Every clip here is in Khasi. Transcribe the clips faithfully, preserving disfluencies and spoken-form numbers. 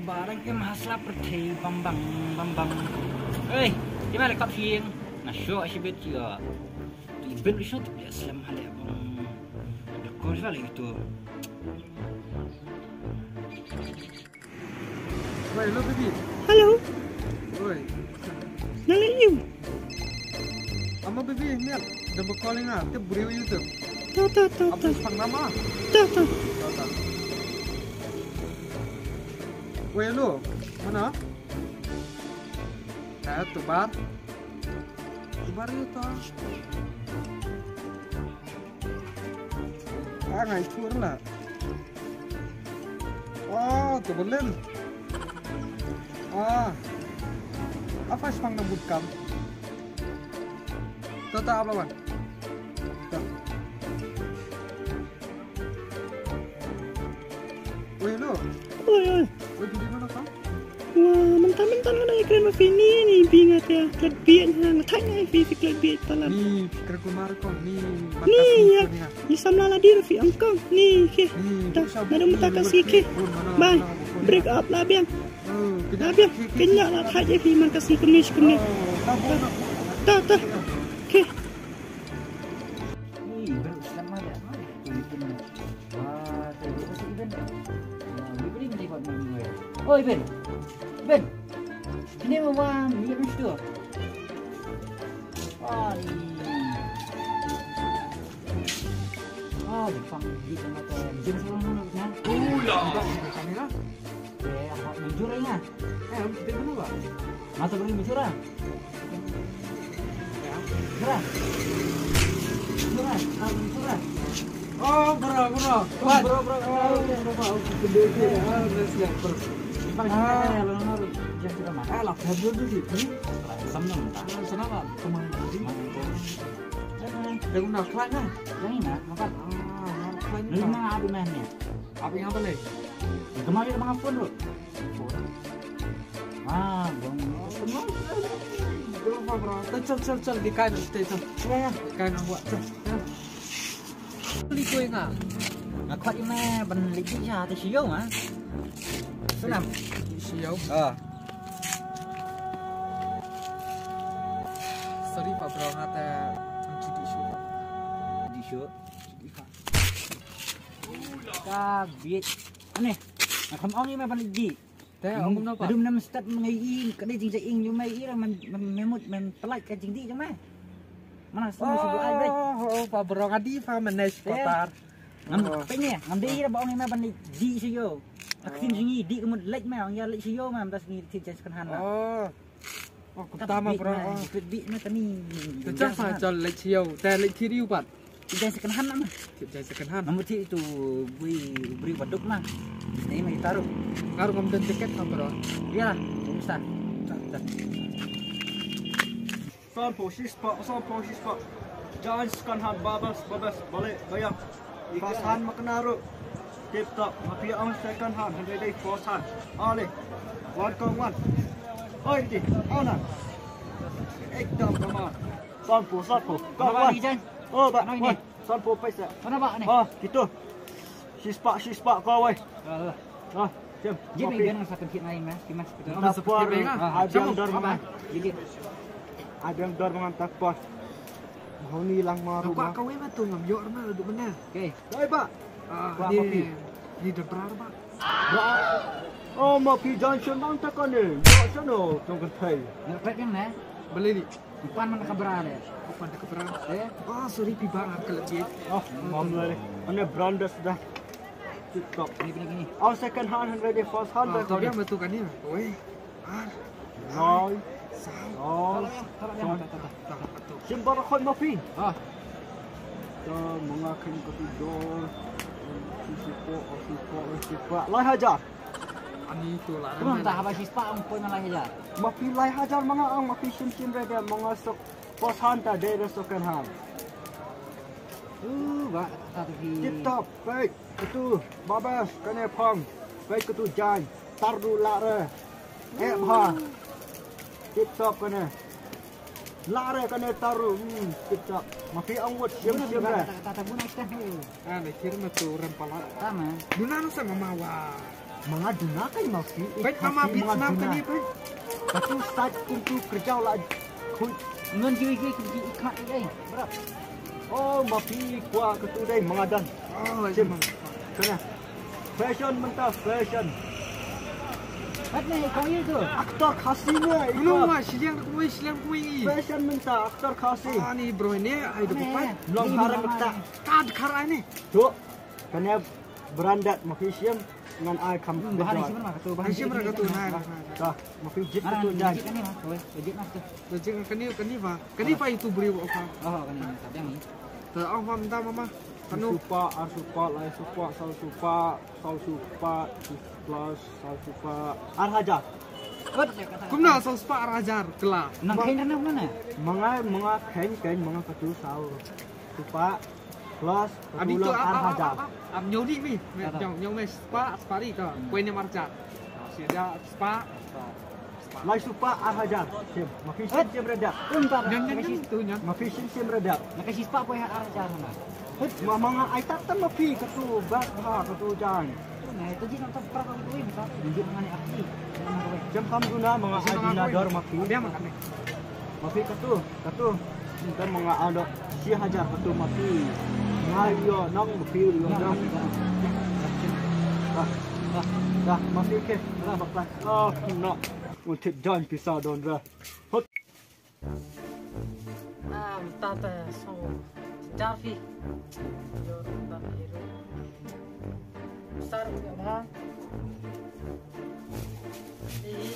Barang em hasla perthei bang bang bang bang. Hei, ima le kap siang. Na sho shi bet ya. Ti ben sho ti ya slam hale bang. Da kor sa le itu. Oi, hello baby. Hello. Oi. Nang you. Ama baby, miat. Damba calling ah. Te buri yu tu. Ta ta ta ta. Apa pang nama? Ta ta. Ta ta. Wei lu, mana? Eh, tubar. Tubar yu to. Ah, ngai tur la. Oh, tubar len. Ah. Apa sih pang nambut kam? Tata apa wan? Woi, hello. Oi, oi. Woi, bidi mana kau? Wah, mentang-mentang ada iklan ma phi ni, ni bingat ya. Klet biet ha, ngathai ngai phi, phi klet biet palat. Ni, phi kra kumar kau ni. Ni ya. Ni samla la dir phi angkang. Ni ke. Dah, dah mata kasi ke. Bye. Break up lah biang. Lah biang. Kenya lah thai je phi man kasi kemis kemis. Dah, dah. Ke. Oh, Iben. Iben. Sini, Mama. Minyak mesti tu. Ah, ni. Ah, Jepang. Dia kena kata, jom seorang mana, kan? Ula. Bukan, bukan, ya. Eh, apa, manjur, ya? Eh, mesti dia mana, Pak? Mata beri manjur, ah. Gerah. Gerah. Ah, gerah. Oh, gerah, gerah. Kuat. Gerah, gerah. Oh, gerah, gerah. Oh, gerah, gerah. Oh, gerah, gerah. Bang, sini, ah, lalu, lalu. Jangan suka makan. Eh, lah, hadir tu sih. Hmm? Senang, tak? Ah, senang, Pak. Kemana tadi? Kemana? Yang nak kelas, kan? Yang ini, nak makan. Ah, yang kelas ni. Lima, Pak. Habis mana ni? Apa yang apa lagi? Kemari, Bang, apa tu? Ah, bang. Chal, chal, chal, di kai na stay, chal. Ya, ya. Di kai na buat, chal. Ya. Li koi nga. Nga khot ïa me ban leit sha te sha ïew ma. Sunam. Sha ïew. Ah. Sorry pa bro, nga te. Di shu. Di shu. Ka biet. Ane. Nga kham ong ïa me ban leit. Te ong kumno pa? Adum nam step ngai i ka dei jingjaing ïa me i la man, man, me mut men pynlait ka jingdih jong me. Mana sum shu ai bai. Oh, oh, pa bro nga dih pa manage kotar. Ngam pynne ngam dei ïa ba ong ïa me ban dih sha ïew. Ka ktien jong ngi dih ka mut leit me ong ïa leit sha ïew me mynta sngi thied jaiñ second hand la. Oh. Oh, kumta ma bro. Bit me tani. Te chang sa chal leit sha ïew. Te leit thied ïew pat. Jaiñ second hand na ma. Thied jaiñ second hand. Mamu thied tu bui bri baduk ma. Nei ma itaru. Karu ngam don jacket ma bro. Ïa, bung sa. San phew shi spah, san phew shi spah. Jaiñ second hand, babas, babas, bale, bayak. First hand ma kena ruh. Tip top, ma phi ong second hand, hynrei dei first hand. Ale. Wan kong wan. Oi, di, au na. Ekdom kamal. San phew, san phew. Kong wan. Oh, ba, wan. San phew paisa. Mana ba ni? Ah, gitu. Shi spah, shi spah kawei. Ah, jem. Jip ni biang sa kan kit nai mas, ki mas kita. Apa sa kit nai? Ah, jam dor mana? Jip. Ada dor mana tak pas. Mau ni lang maru. Kau kawei ma tu ngam yor ma duk mana? Okay. Dai ba. Ah, ni ni debrar ba. Oh, ma pi junction bang tak ni. Ba sana tong kan thai. Nak pet yang na? Beli ni. Pan man ka bra le. Pan ka bra. Eh? Ah, sorry pi bang ka lagi. Oh, mam le. Ane brand dah. Tip top. Ni ni ni. Oh, second hand hundred first hand. Ah, tu dia betul kan ni. Oi. Ah. Roy. Sang. Oh. Sim bara khoi ma pi. Ah. Ta manga khen ka tu dor. Sipo, sipo, sipo. Lai hajar. Ani tu la. Kumang ta haba shi spah ong poi ma lai hajar. Ma phi lai hajar manga ong ma phi shim shim re de manga sok first hand ta de re second hand. Uh, ba ta tu phi. Tip top, pek, katu, babas, kane phong, pek katu jai, tar du la re. Eh, bha. Tip top kane. La re kane taru, hmm, tip top. Ma phi ong wut shim shim re. Ta ta ta bun ai ta. Ah, le kir ma tu ram pala. Ta ma. Duna no sa mama wa. Manga duna kai ma phi. Peit mama bit ma kani peit. Katu sat kuntu kerja la. Kun ngan ji ji ji ikat ai. Berat. Oh ma phi kwa katu dai manga dan. Oh, Jim. Kana. Fashion mynta fashion. Pat ne kau itu. Aktor Khasi ne. Kuno ma siliang kui siliang kui. Fashion mynta aktor Khasi. Ani bro ne ai de pat. Long haram ta. Tad kharai ne. Tu. Kane branded ma phi shim ngan ai kham. Bahari shim ma katu bahari shim ma katu na. Dah ma phi jit katu jai. Jit kani ma katu. Jit kani kani ba kani ba itu beri wa ka. Oh kani ma katu yang ni. Ta ong pam ta mama. Kanu supa ar supa lai supa sal supa sal supa plus sal supa ar hajar. Kumna sal supa ar hajar kela. Nang khen na mana? Manga manga khen khen manga katu sal supa. Plus abi tu ar hajar. Am nyau di mi. Nyau nyau mi spa spa di ka. Kuen ni marcha. Sida spa. Lai supa ar hajar. Sim. Ma phi sim sim rada. Nyang nyang nyang tu nyang. Ma phi sim sim rada. Na kasi spa kuen ar hajar na. Hut ma manga ai tak tam ma phi katu bas ha katu jang. Na itu ji nonton pra kau tu bisa. Tunjuk mana api. Jam kam guna manga ai dina dor ma phi. Dia makan ni. Ma phi katu. Katu, nta manga ada shi hajar katu ma phi. Nga yo nang ma phi yo nang. Dah, dah, dah, ma phi ke. Dah, bye bye. Ah, no. Untuk jan pisa don ra. Hot. Ah, tata so. Jar phi. Yo, tata iru. Sar ba. Ih.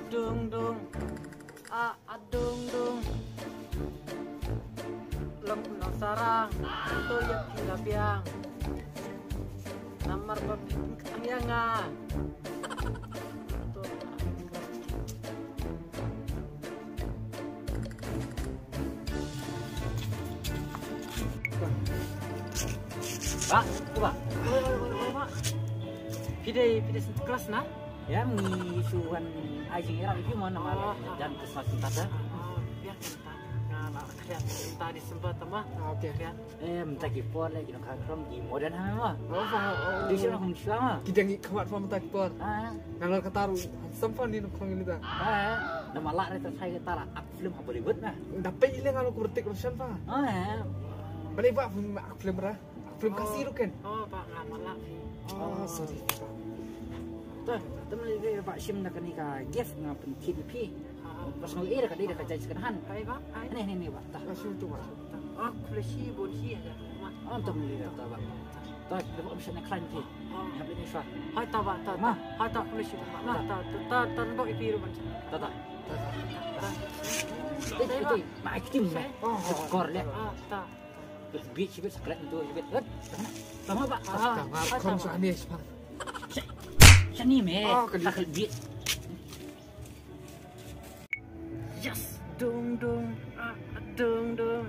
Dung dung. A a dung dung. Long long sarang. To ya phi la biang. Namar ba phi ktang ya nga. To. Ba, ba. Phi dei, phi dei satu kelas na? Ya, ngi shu wan ai jingïarap ïa phi mo namar jan Krismas mynta te. Ah, biang mynta. Nga la khriat mynta Disember te mo. Ah, okey. Biang. Eh, mynta ki por leh ki nongkhang khlem ki modern ha mo. Oh, oh, oh. Dei shu nongkhang shuwa mo. Ki dang ïa khmat mo mynta ki por. Ah. Nga la kata ruh handsome pha ni nongkhang ni ta. Ah, namar la re ta sai kata la ak film ha Bollywood na. Dapei ile nga la ku bertik roshan pha. Ah. Balik ba film ak film ra. Film Khasi ruh kan? Oh, ba nga malak. Oh, sorry. Te, te meli ba shim da kane ka gift nga pynkit ïa phi. Pas nga ïa da ka dei da ka judge kan han. Hai ba, hai. Ni ni ni ba. Ta. Ka shu tu ba. Oh, khublei shibun shi ada. Oh, te meli da ta ba. Ta, da ba option na klan phi. Nga beli ni shwa. Hai ta ba, ta. Ma, hai ta khublei shibun. Ma, ta, ta, ta, ta ba ïa phi ruh ban. Ta ta. Ta ta. Ei, ei, ei, ma acting me. Kor le. Ah, ta. Bit, bit, bit, sakret tu, bit. Eh, tama, tama, Pak. Ah, tama, ah, tama. Shani me. Oh, kedua. Sakret bit. Yes, dung, dung, ah, dung, dung.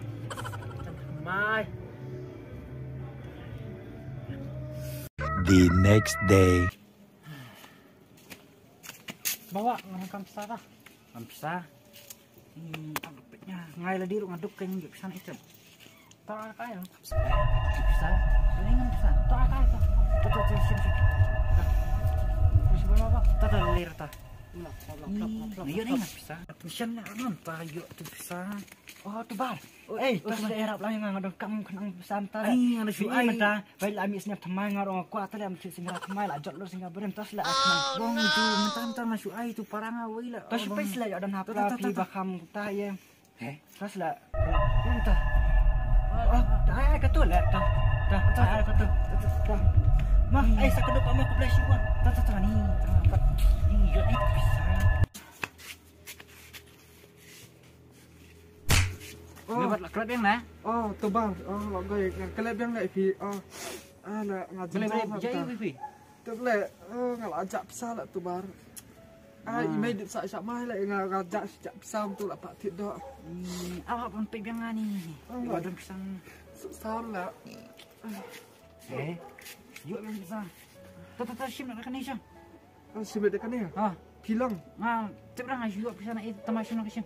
Mai. The next day. Bawa, ngam kam pisa ta. Ngam pisa. Hmm, ngai la dei ruh nga duk ka ïa pisa na item. Ta ka ïa. Pisa. Ini ngam pisa. Ta ka ïa. Ta ta ta shim shim. Ta. Ku shi ba ba. Ta ta ler ta. Ni ïa ni ngam pisa. Mission na ngam ta ïa tu pisa. Oh tu bar. Ei, ta shu ïarap lang ïa nga, nga donkam khnang pisa ta. Ai nga shu ai mynta. Bai la mih sniap thymmai nga rong kwah ta lem shu singra thymmai la jot lo singra brem ta sla. Bong tu mynta mynta ma shu ai tu para nga wei la. Ta shu pei sla ïa don hap la phi ba kham ta ïa. He? Ta sla. Mynta. Oh, ta ai ka tu la ta. Ta ai ka tu. Ma ai sa ka du pa ma ku blai shu wan. Ta ta ta ni. Ni yo ni. Oh. Lebat la klet biang na. Oh, tu bar. Oh, la goi. Klet biang la phi. Oh. Ah, la nga jai jai phi. Tu le. Oh, nga la jak pisa la tu bar. Ah, i mei dip sa sa mai la nga nga jak jak pisa tu la pat tit do. Hmm, awak pun pe biang ni. Oh, wa dam pisang. Sa la. Eh. Yuk biang pisa. Ta ta ta shim na ka ni shim. Ah, shim da kane. Ha. Phi long. Nga tip rang ayu pisa na it tama shim na ka shim.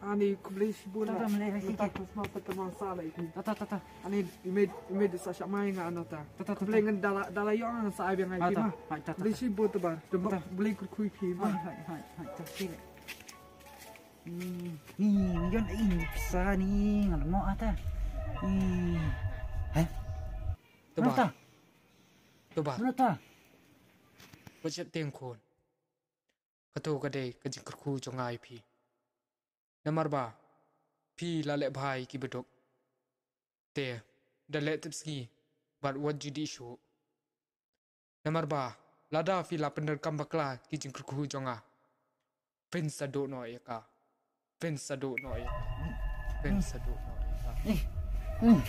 Ani khublei shibun. Tata, mlei, hai, nata kiki. Christmas ta kyrman sa la iti. Tata, tata. Ani email, email sa sha mai nga nata. Tata, tata. Khublei ngan dala, dala yong ngan sa ai biang ai. Tata, ma. Hai, tata. Khublei shibun ta ba. Tata. Khublei kyrkhu ïa phi ma. Hai, hai, hai, hai, tata. Ni, ni, ni, yon, eh, ni pisa ni, ngan mo ata. Ni. Hah? Tuba. Nata. Tuba. Nata. Wat shet tieng khun. Kato ka dei ka jingkyrkhu jong nga ïa phi. Namar ba phi la leh bha ïa ki baduk. Te da leh tipsngi bad wat ju dih shuh. Namar ba lada phi la pyndonkam bakla ki jingkyrkhu jong nga, phin sa duh noh ïa ka. Phin sa duh noh ïa ka. Phin sa duh noh ïa ka. Eh. Hmm.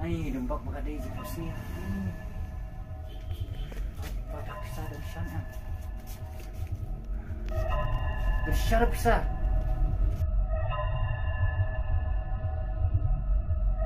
Ai, dum bak baka dei ji pasi. Hmm. Ba dak sa dum shan, ah. Dum shan pisa.